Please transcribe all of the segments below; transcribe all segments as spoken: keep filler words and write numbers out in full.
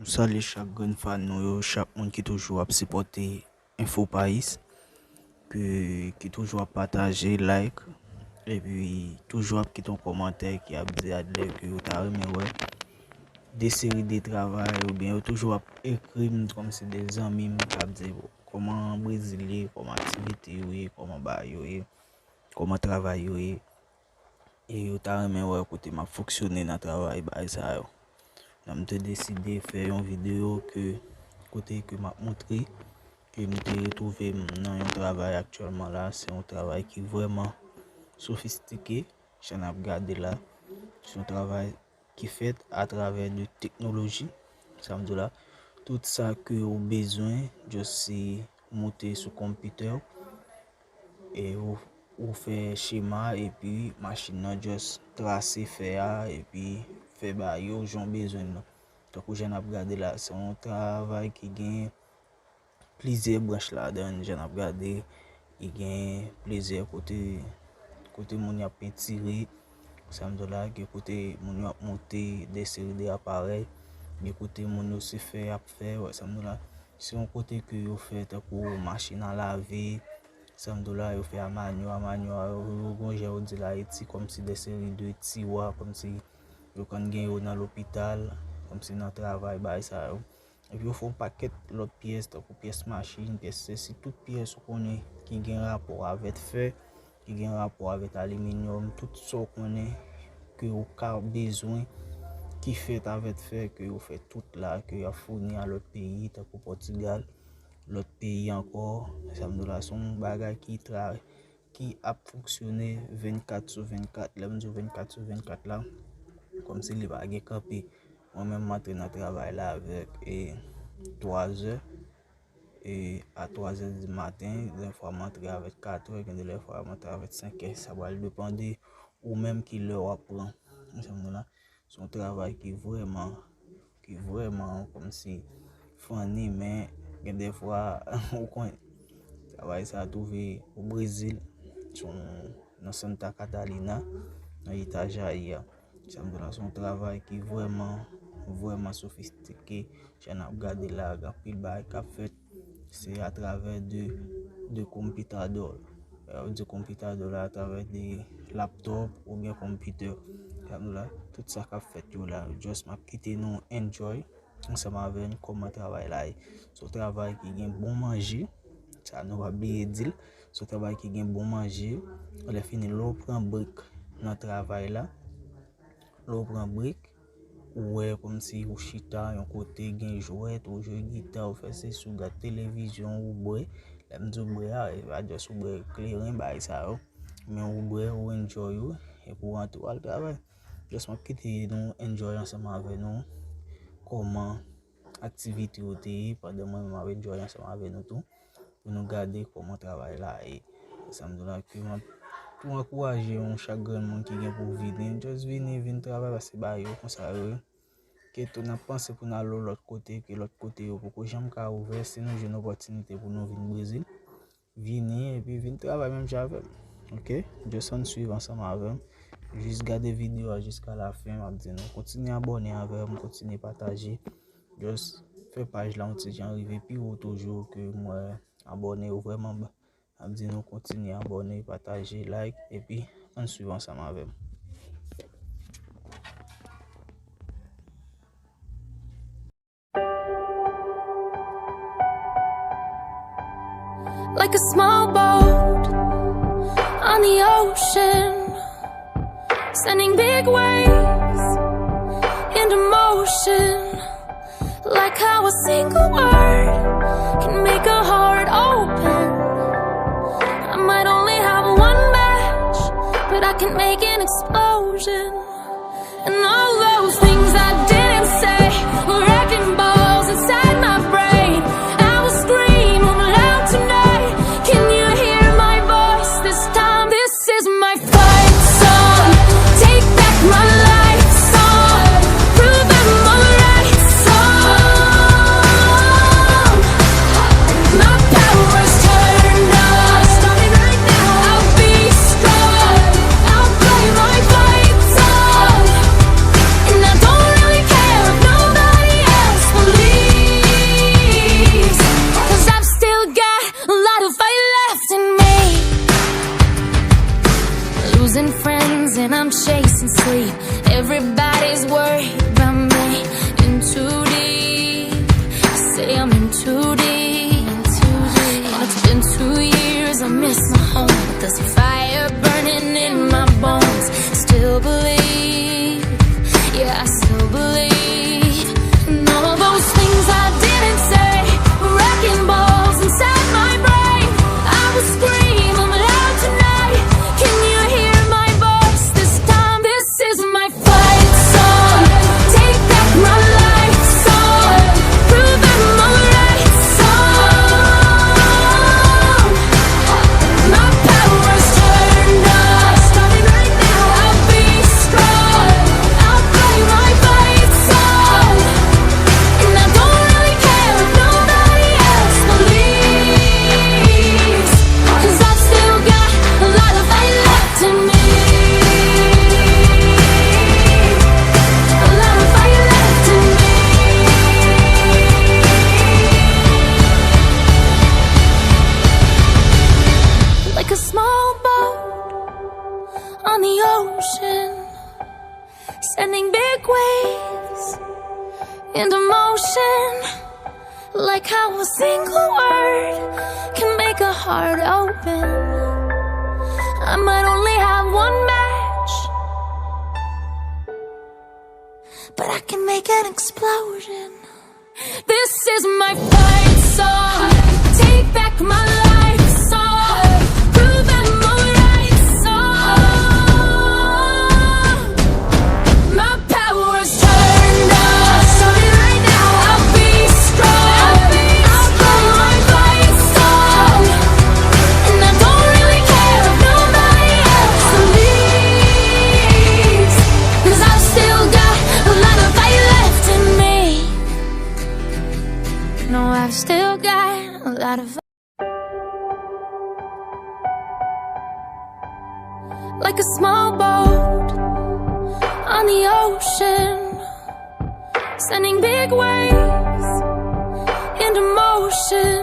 Salye chak grenn fan nou yo, chak moun ki toujou ap sipòte Info Pais, ki, ki toujou ap pataje, like, epi toujou ap kite yon kòmantè ki ap di Adler ke yo ta renmen wè de seri de travay, oubyen yo toujou ap ekri m kòmsi de zanmi m k ap di kòman Brezil ye, kòman aktivite yo ye, kòman bagay yo ye, kòman travay yo ye. E yo ta renmen wè kote m ap fonksyone nan travay bagay sa yo. Donk, m te deside fè yon videyo ke, kote ke m ap montre ke m te retwouve m nan yon travay aktyèlman la. Se yon travay ki vrèman sofistike, jan n ap gade la. Se yon travay ki fèt atravè de teknoloji, sa m di w la. Tout sa ke ou bezwen, just se moute sou konpitè w, e ou, ou fè chema, epi machin nan just trase fè a, epi fè bagay yo jan w bezwen l lan. Tankou jan n ap gade la, se yon travay ki gen plizyè branch ladan l, jan n ap gade, li gen plizyè kote, kote moun y ap pentire, sa m di w la, gen kote moun yo ap moute de seri de aparèy, gen kote moun yo se fè y ap fè, wè sa m di w la. Se yon kote ke yo fè tankou machin a lave, sa m di w la, yo fè a manyo, a manyo a, yo, yo gon jan yo di l Ayiti, kòmsi de seri de tiwa, kòmsi yo konn gen yo nan lopital, kòmsi nan travay, bagay sa yo. Epi yo fè yon pakèt lòt pyès, tankou pyès machin, pyès sesi, tout pyès ou konnen ki gen rapò avèk fè, ki gen rapò avèk aliminyòm, tout sa w konnen ke ou ka bezwen ki fèt avèk fè, ke yo fè tout la, ke y ap founi a lòt peyi, tankou Pòtigal, lòt peyi ankò. Sa m di w la, se yon bagay ki tra-, ki ap fonksyone vennkat sou vennkat. Lè m di w vennkat sou vennkat la, kòmsi li pa gen kanpe. Mwen menm, m antre nan travay la avèk, e, twa zè, e, a twa zè di maten, gen de fwa m antre avèk kat è, gen de lè fwa m antre avèk senk è. Sa pral depann de ou menm ki lè w ap pran. Sa m di w la, se yon travay ki vrèman, ki vrèman kòmsi funny, men gen de fwa, ou konn, travay sa a twouve o Brezil, se yon, nan Santa Catalina, nan eta Jair a. Sa m di w la, se yon travay ki vrèman, vrèman sofistike. Jan n ap gade la, gen anpil bagay k ap fèt. Se atravè de, de konpitadò. Lè yo di konpitadò la, atravè de laptòp oubyen konpitè. Sa m di w la, tout sa k ap fèt yo la, just m ap kite nou enjoy ansanm avè n kòman travay la ye. Se yon travay ki gen bon manje, sa nou pa bliye di l. Se yon travay ki gen bon manje. Lè fini, lè w pran brek nan travay la, lè w pran brek, ou wè kòmsi ou chita yon kote, gen jwèt, ou jwe gita, ou fè sesi, ou gad televizyon, ou bwè. Lè m di w bwè a, e pa just ou bwè kleren, bagay sa yo. Men ou bwè, ou enjoy ou, epi ou antre w al travay. Just m ap kite nou enjoy ansanm avè nou kòman aktivite yo te ye, pandan mwen menm m ap enjoy ansanm avè nou tou, pou nou gade kòman travay la ye. Sa m di w la, ke m ap tou ankouraje yon chak grenn moun ki gen pou vini, just vini, vin travay, paske bagay yo konsa yo ye. Ke tou n ap panse pou n al yon lòt kote, ke lòt kote yo poko janm ka ouvè, si nou jwenn opòtinite pou nou vin Brezil, vini epi vin travay menm jan avè m. Oke? Just ann swiv ansanm avè m. Jis gade videyo a jiska lafen, m ap di nou kontinye abòne avè m, kontinye pataje. Just fè paj la yon ti jan rive pi wo toujou, ke m wè abòne yo vrèman ba. M ap di nou kontinye abòne, pataje, like, epi ann swiv ansanm avè m. Like a small boat on the ocean, sending big waves into motion. Like how a single word can make a heart open. I might only have one match, but I can make an explosion. And all those things I didn't say were wrecking balls inside my brain. I will scream loud tonight. Can you hear my voice this time? This is my fight song. Take back my life song. Prove I'm alright song. My power's turned on. Stop it right now. I'll be strong. I'll play my fight song. Emotion, like how a single word can make a heart open. I might only have one match, but I can make an explosion. This is my fight song. Take back my life song. Prove I'm alright song. My power's turned on. Starting right now, I'll be strong. I'll play my fight song. And I don't really care if nobody else believes. 'Cause I've still got a lot of fight left in me. No, I've still got a lot of Like a small boat on the ocean, sending big waves into motion.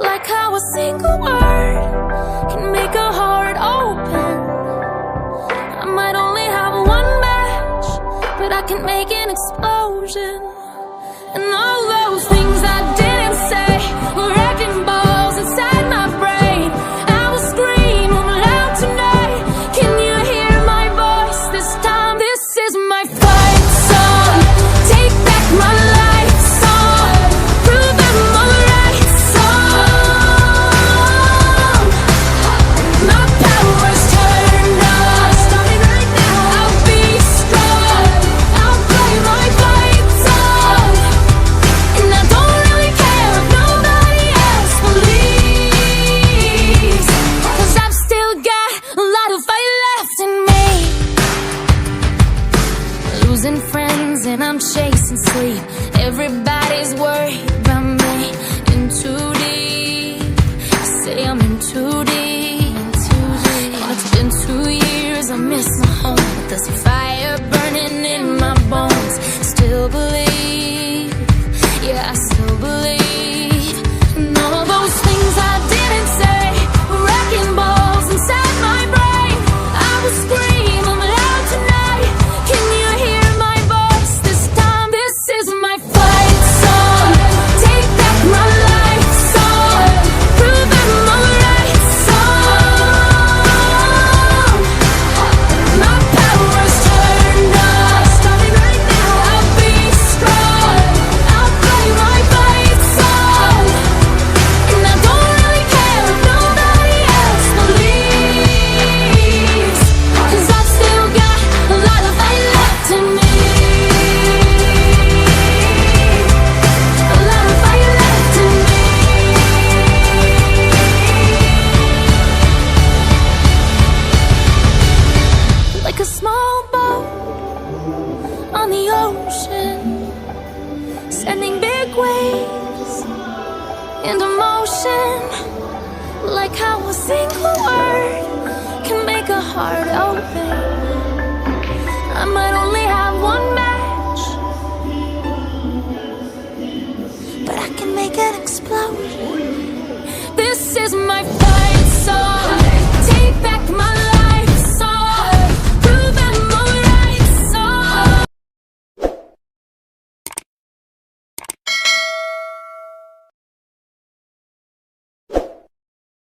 Like how a single word can make a heart open. I might only have one match, but I can make an explosion. And all those things I didn't say were wrecking balls inside my brain. I will scream 'em loud tonight. Can you hear my voice this time? This is my fight song. Take back my life song. Prove I'm alright song. My power's turned on. Starting right now, I'll be strong. I'll play my fight song. And I don't really care if nobody else believes. 'Cause I've still got a lot of fight left in me. Losing friends and I'm chasing sleep. Everybody's worried about me. In too deep. Say I'm in too deep. And it's been two years, I miss my home. But there's a fire burning in my bones. Still believe, yeah, I still believe. And all those things I didn't say were wrecking balls inside my brain. I will scream 'em loud tonight. Can you hear my voice this time? This is my fight song. Take back my life song. Prove I'm alright song. My power's turned on. Starting right now, I'll be strong. I'll play my fight song. And I don't really care if nobody else believes. 'Cause I've still got a lot of fight left in me. A lot of fight left in me. Like a small boat on the ocean, sending big waves into motion. Like how a single word can make a heart open. I might only have one